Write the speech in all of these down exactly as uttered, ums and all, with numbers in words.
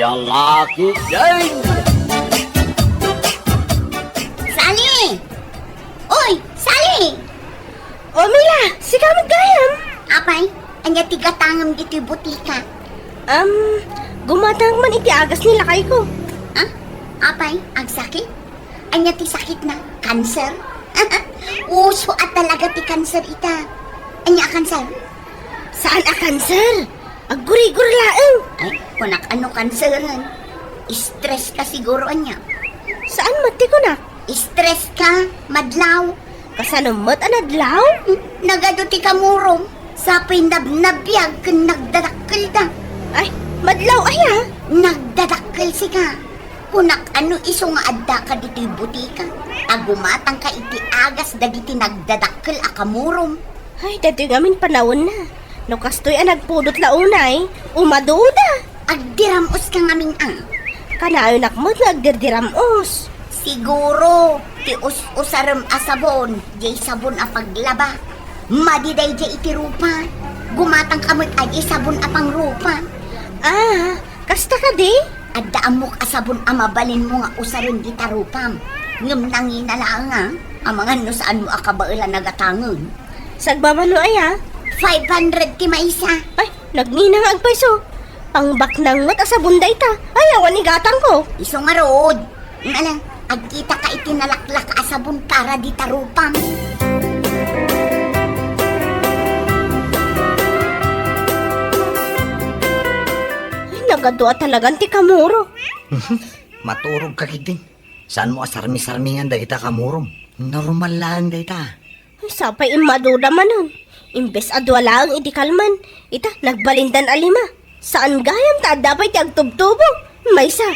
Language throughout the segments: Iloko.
Lalaki yan! Sally! Uy, Sally! O, Mila, sika met gayam? Apay, ania ti gatangem ditoy butika? Um, gumatang man iti agas ni lakayko. Ah? Apay, agsakit? Ania ti sakitna? Kanser? Uso a talaga ti kanser ita. Ania a kanser? Saan a kanser? Aggurigur laeng. Ay, kunak, ano kanseren? Stress ka siguro, ania? Saan met ti kunak? Stress ka, madlaw. Kasano met a nadlaw? Hmm, nagadu ti kamurom. Sapay nabnabiag ken nagdadakkelda. Ay, madlaw aya? Nagdadakkel sika. Kunak, ano isu nga addaka ditoy butika? Ta gumatangka iti agas dagiti nagdadakkel a kamurom. Ay, daytoy ngamin panawenna. No kastoy a nagpudot la unay, umaduda. Agdiram-os ka ngamin a. Kanayonak met nga agdirdiram-os. Siguro, ti us-usarem a sabon, diay sabon a paglaba. Madi daydiay iti rupa. Gumatangka met a diay sabon a pangrupa. Ah, kasta kadi? Adda ammok a sabon a mabalinmo nga usaren dita rupam. Ngem nangina laeng a, amangan no saanmo a kabaelan a gatangen. Sagmamano aya? Five hundred ti maysa. Ay, nagnina nga agpayso. Pangbaknang met a sabon dayta. Ay, awan igatangko. Isu ngarud. Ala, agkitaka iti nalaklak a sabon para dita rupam. Ay, nagadu a talagan ti kamuro. Maturog ka ketdin. Saanmo a sarmisarmingan dagita kamurom? Normal laeng dayta. Ay, sapay immaduda manen. Imbes a dua laeng idi kalman, ita, nagbalindan a lima. Saan gayam ta adda pay ti agtubtubo. Maysa,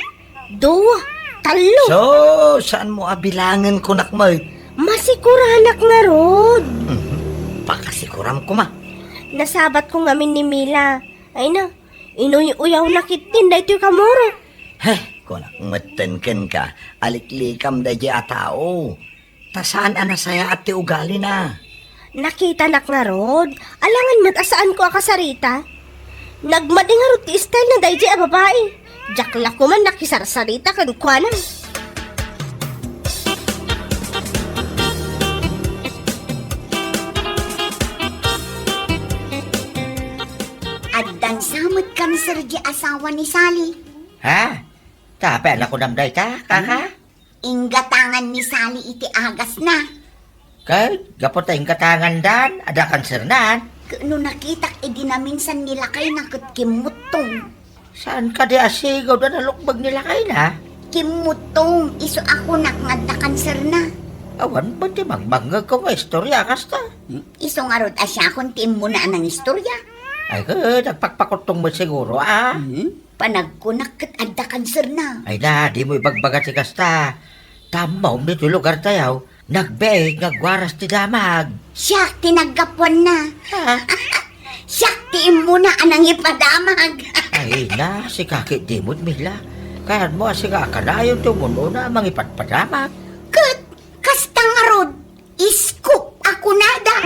dua, tallo. So, saanmo a bilangen kunak met? Masikuranak ngarud. Mhm. Pakasikuram koma. Nasabatko ngamin ni Mila. Ay na, inuy-uyawna ketdin daytoy kamuro. Heh, kunak metten kenka, aliklikam daydiay a tao. Ta saan a nasayaat ti ugalina. Nakitanak ngarud, alangan met a saanko a kasarita. Nagmadi ngarud ti style na daydiay a babai. Diak la koman nakisarsarita kenkuana. Addan sa met kanser di asawa ni Sally. Ha? Tapay a nakunam dayta, kaka? Hmm? Inggatangan ni Sally iti agasna. Ket gapu ta inggatangandan, adda kansernan. Ket no nakitak idi naminsan ni lakayna ket kimmuttong. Saan kadi a sigud a nalukbeg ni lakayna? Kimmuttong, isu a kunak nga adda kanserna. Awan met ti mangmangngegko nga istorya a kasta. Isu ngarud a siakon ti immuna a nangistorya. Ay, ket agpakpakuttong met siguro, a? Hmm? Panagkunak ket adda kanserna. Ay na, dimo ibagbaga ti kasta. Ta ammom ditoy lugartayo, nagbiit nga agwaras ti damag. Siak ti naggapuanna. Ha? Siak ti immuna a nangipadamag. Ay na, sika ket dimo met, Mila. Kayatmo a sika a kanayon ti umun-una a mangipadpadamag. Ket kasta ngarud, Iskop a kunada.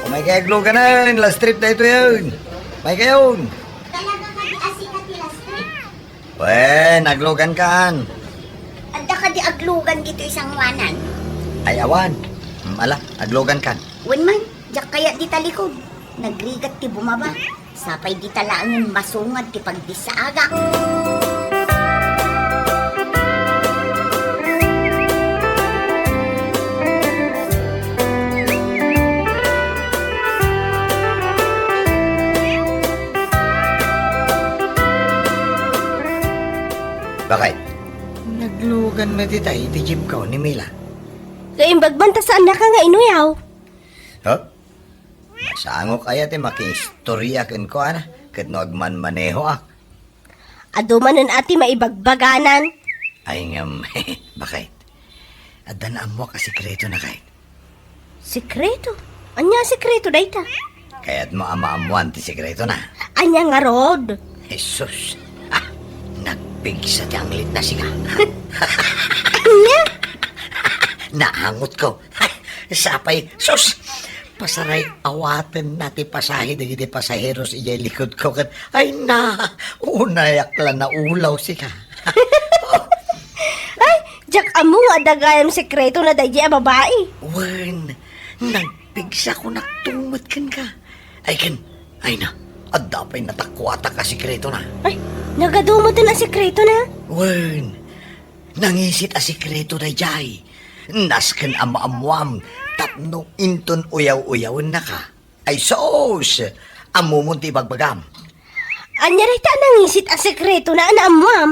Umaykayo agluganen, last trip daytoyen. Umaykayon. Talaga kadi a sika ti last trip? Wen, aglugankan. Adda kadi aglugan ditoy sangoanan? Ay, awan. Mm, ala, aglugankan. Wen man, diak kayat dita likod. Nagrigat ti bumaba. Sapay dita laengen masungad ti pagdissaagak. Bakit? Naglugan met itay iti jeepko ni Mila. Kaimbag man ta saannaka nga inuyaw. Ha? Masangok aya ti makiistorya kenkuana ket no agmanmanehoak? Adu manen a ti maibagbaganan. Ay ngem, bakit? Adda naammoak a sekreto na kayat. Sekreto? Ania a sekreto dayta? Kayatmo a maammoan ti sekreto na? Ania ngarud? Jesus! Ah, nagpigsa ti anglit na siga. Ania? naangotko. Sapay, sus! Pasaray, awatenna ti pasahe dagiti pasaheros idiay likudko ket, ay na, unayak la naulaw sika. Ay, diak ammo nga adda gayam sekretona daydiay a babai. Wen, nagpigsa ko naktumet kenka. Ay ken, ay na, adda pay natakuatak a sekretona. Ay, nagadu metten a sekretona? Wen, nangisit a sekreto daydiay. Nasken a maammuam tapno inton uyaw-uyawennaka. Ay sus! Ammomon ti ibagbagam. Ania dayta a nangisit a sekretona a naammuam?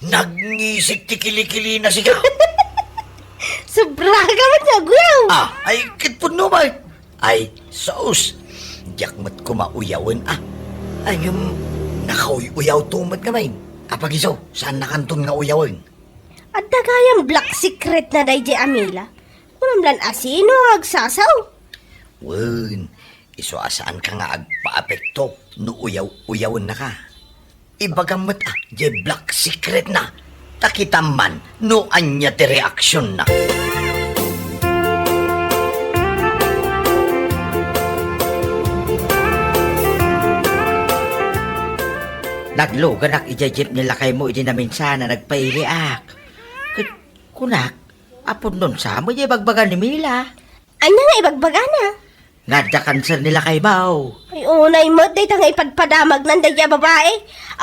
Nangisit ti kilikilina sika. Sobra ka met nga aguyaw. Ah, ay, ket pudno met. Ay, sus! Diak met koma uyawen, ah. Ay, ngem, nakauy-uyawto met ngamin. Apag isu, saannakanton nga uyawen? Adda gayam black secret na daydiay a Mila. Kunam lan asino nga agsasaw. Wen, isu a saanka nga agpaapekto no uyaw-uyawennaka. Ibagam met a, diay black secret na. Ta kitam man no ania ti reaksionna. Nagluganak idiay jeep ni lakaymo idi naminsan a nagpailiak. Ket kunak, apudnon sa met diay ibagbaga ni Mila. Ania nga ibagbagana? Nga adda kanser ni lakaymo. Ay, unay met dayta nga ipadpadamagnan daydiay a babai.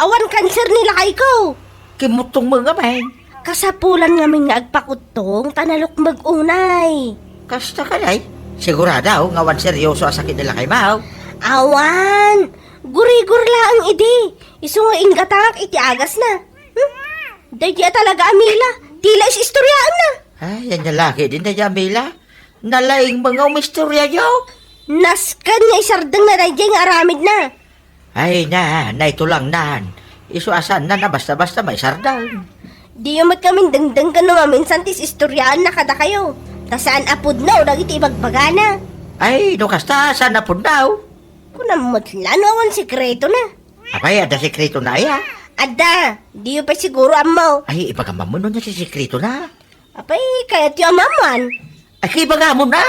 Awan kanser ni lakayko. Kimmuttong met ngamin. Kasapulan ngamin nga agpakuttong ta nalukmeg unay. Kasta kadi? Sigurado nga awan serioso a sakit ni lakaymo? Awan. Gurigor laeng idi. Isu nga inggatangak iti agasna. Hmm? Daydiay a talaga a Mila. Tila is-istoryaenna. Ay, ania la ketdin daydiay a Mila. Nalaing nga umistoryayo. Nasken nga isardengna daydiay nga aramidna. Ay na, naitulangnan. Isu a saanna a basta-basta maisardeng. Diyo met ngamin dengdenggen no maminsan ti is-istoryaenna kadakayo. Ta saan a pudno dagiti ibagbagana. Ay, no kasta, saan a pudno? Kunam met la no awan sekretona. Apay, adda sekretona aya? Adda. Diyo pay siguro ammo. Ay, ibagam ammo no ania ti sekretona. Apay, kayatyo a maammuan? Ay, kaibagamon a?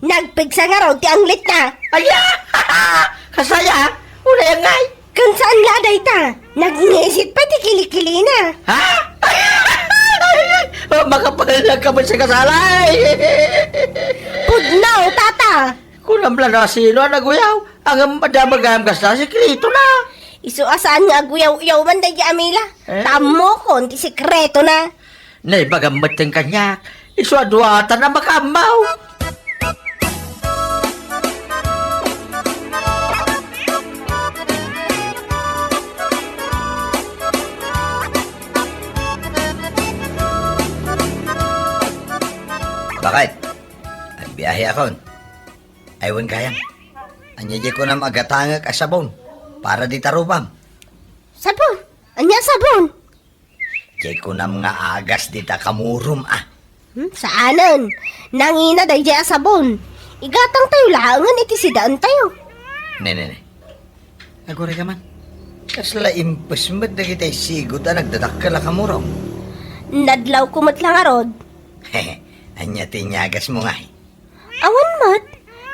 Nagpigsa ngarud ti anglitna. Ay, ah! Kasaya? Unay ngay? Ken saan la dayta? Nagngisit pay ti kilikilina. Ha? Oh, makapalag ka man sa kasalay. Pudno, tata! Kunam la no asino a naguyaw. Ngem adda gayam kasta sekretona. Isu a saan nga aguyaw-uyaw man daydiay a Mila. Eh? Ta ammokon ti sekretona. Naibagam metten kaniak. Isu a duatan a makaammo. Bakit? Agbiahekon. Ay, wen gayam. Ania diay kunam a gatangek a sabon para dita rupam? Sabon? Ania a sabon? Diay kunam nga agas dita kamurom, ah. Hmm, saanen. Nangina daydiay a sabon. Igatangtayo laengen iti sidaentayo. Ne, ne, ne. Aguray ka man. Kasla impes met dagiti sigud a nagdadakkel a kamurom. Nadlawko met la ngarud. Ania ti inyagasmo ngay? Awan met.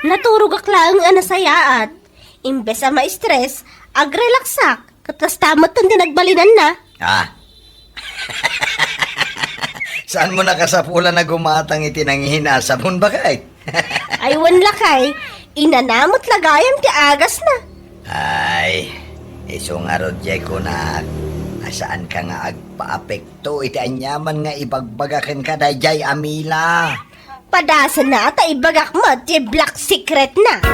Naturogak laeng a nasayaat. Imbes a ma-stress, agrelaxak. Ket kasta met ti nagbalinanna. Ah. Saanmo nakasapulan a gumatang iti nangina a sabon, baket? Ay, wen lakay, inana met la gayam ti agasna. Ay, isu ngarud diay kunak a saanka nga agpaapekto iti aniaman nga ibagbaga kenka daydiay a Mila. Padasenna ta ibagak met ti black secretna.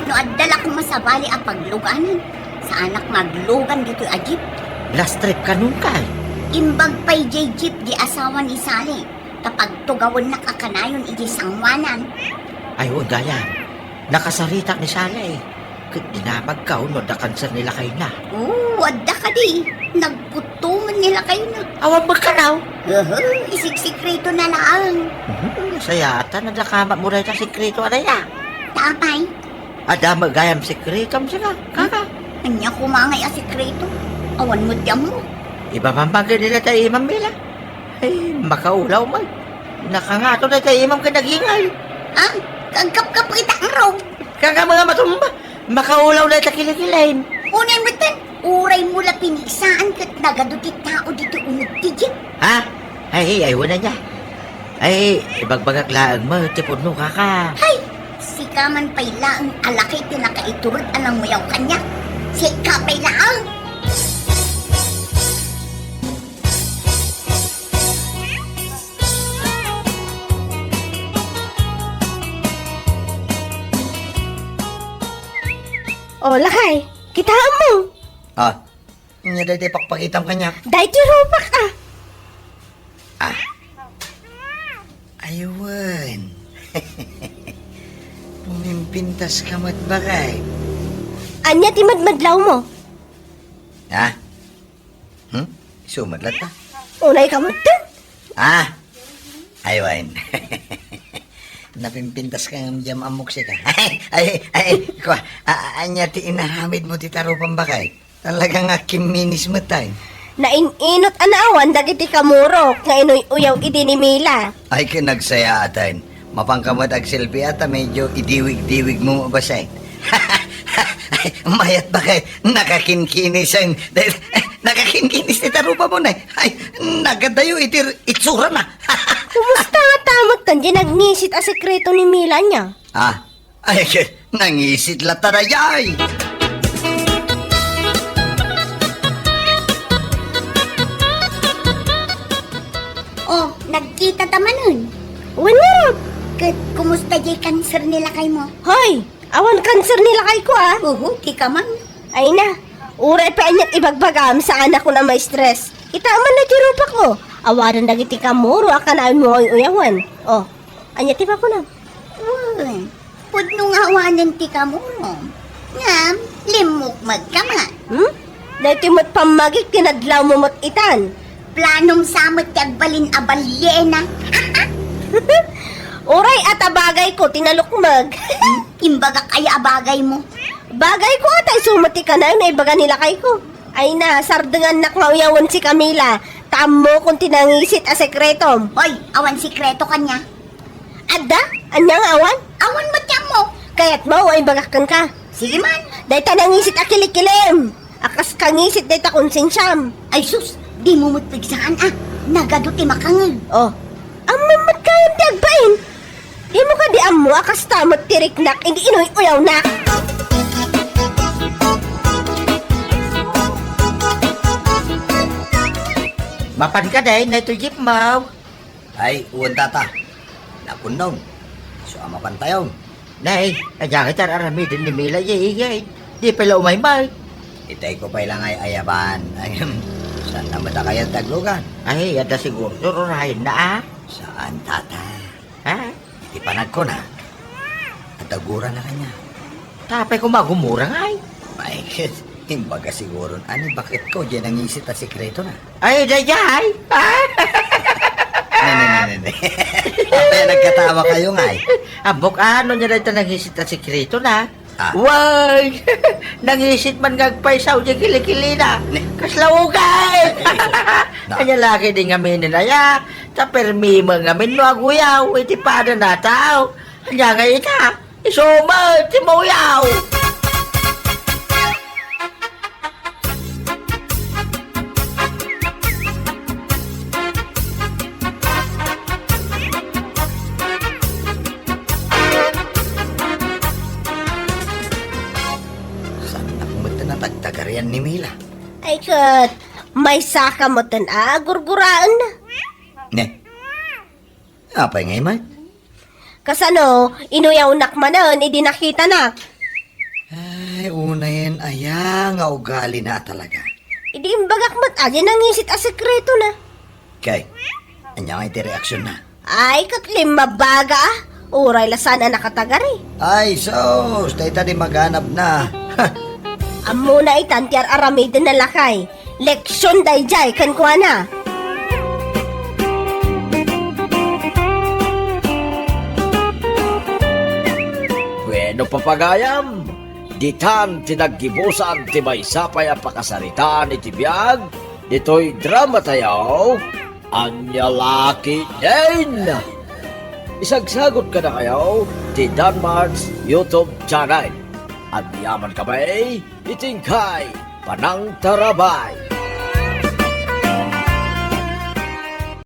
No adda la koma sabali a pagluganan, saanak nga aglugan ditoy a jeep. Last trip kanon kay? Imbag pay diay jeep di asawa ni Sally, ta pagtugawennak a kanayon idiay sangoanan. Ay, wen gayam. Nakasaritak ni Sally. Ket dinamagko no adda kanser ni lakayna. Oo, adda kadi. Nagkuttomen ni lakayna. Awan met kano? Uhu, isigsikretona laeng. Mhm, sayaatan, adda kama mo dayta sekreto a dayta. Ta apay, Adda met gayam sekretom sika, kaka. Ania koma ngay a sekreto? Awan met ti ammo. Ibabambag dayta imam, Mila. Ay, makaulaw man. Nakangato dayta imam ken nagingay. Ah, agkapkap ita ngarud. Kaka, mga matumba. Makaulaw dayta kilikilim. Unay metten, uray mo la pinigsaan ket nagadu ti tao ditoy uneg ti jeep. Ha? Ay, ay, wala niya. Ay, ibagbagak laeng met ti pudno, kaka. Hay! Sika man pay laeng a laki ti nakaitured a nanguyaw kaniak. Sika pay laeng! O, lakay, kitaem mo. Ah, ania dayta ipakpakitam kaniak? Dayta rupak, ah. Ah. Ay wen. Pumimpintas ka met, bakay. Ania ti madmadlaw mo? Ha? Hmm? Isu met latta? Unay ka met, ah. Ah! Ay, wen. Napimpintas ka ngem diam ammok sika. Ay, ay, ay, kua, a-, a-, ania ti inaramid mo ti tarupam, bakay? Talaga nga kimminis met, ay. Nain-inot a naawan dagiti kamurok nga inuy-uyaw idi ni Mila. Ay, ken nagsayaat, ay. Mapanka met agselfie ta medyo idiwig-diwig mo mabasin. Ay, mayat, bakay, nakakinkinis ang, nakakinkinis ti tarupam, ay. Ay, nagadayo iti itsurana. Kumusta nga ta met ken diay nangisit a sekreto ni Mila, ania? Ah, ay, nangisit latta daydiay. Oh, nagkita ta manen. Wen ngarud. Ket kumusta diay kanser ni lakay mo? Hoy, awan kanser ni lakay ko, ah. Uhu, ti ka man. Ay na, uray pay aniat ibagbagam, saanakon a ma-stress. Ita man ti rupak, oh. Awanen dagiti kamuro a kanayon mo uy-uyawen. Oh, ania ti makunam? Wen, pudno nga awanen ti kamuro. Ngem, limmukmeg ka met. Hmm? Daytoy met pammagik ti nadlaw mo met itan. Planom sa met ti agbalin a baliena. Uray, at a bagay ko, tinalukmeg. Hmm? Imbagak aya a bagay mo? Bagay ko ata, isu met ti kanayon a ibaga ni lakay ko. Ay na, sardengannak nga uyawen si Camila. Ta ammokon ti nangisit a sekretom. Hoy, awan sekreto kaniak. Adda? Ania nga awan? Awan met ti ammo. Kayatmo a ibagak kenka? Sige man. Dayta nangisit a kilikilim. A kas kangisit dayta konsensiam. Ay sus, dimo met pigsaan a. Nagadu ti makangeg. Oh. Ammom met gayam ti agbain. Dimo kadi ammo a kasta met ti riknak idi inuy-uyawnak? Mapan kadi, nay, to jeep mo. Ay, wen, tata. Napunnon. Isu a mapantayon. Nay, ania ngay ti ar-aramiden ni Mila, iye, iye. Di pay la umaymay. Itay ko pay la ngay ayaban. Ay, saan na met a kayat ti aglugan? Ay, adda siguro, uray na, ah. Saan, tata? Ha? Iti panagkuna, adda gura na kaniak. Tapay koma gumura ngay. Ay, imbaga siguron, ani, baket ko, diay nangisit a sekreto na. Ay, daydiay! Ne, ne, ne, ne, ne. Apay nagkatawa kayo ngay? Ammok, ano niya dayta nangisit a sekreto na? Ah. Way! Nangisit man nga agpaysaw diay kilikilina. Ne. Kasla ugay! Ay, ay, na. Ania la kadi ngamin aya? Ta permi met ngamin no aguyaw iti padana a tao. Ania ngay ita? Isu met ti mauyaw! Saan na met a tagtagarian ni Mila? Ay ket, maysa ka met a agurguraenna. Ne? Apay ngay met? Kasano, inuyawnak manen idi nakitanak? Ay, unayen aya nga ugalina a talaga. Idi imbagak met a diay nangisit a sekretona. Kay, ania ngay ti reaksionna? Ay, ket limmabaga, ah. Uray la saan a nakatagari. Ay, sus, dayta di maganabna. Ammona itan ti ar-aramiden a lakay. Leksion daydiay kenkuana. Wen, No papagayam, ditan ti naggibusan ti maysa pay a pakasaritaan iti biag ditoy drama tayo, Ania La Ketdin. Isagsagot kadakayo ti Danmar's YouTube channel. Agyaman kami iti inkay panangtarabay.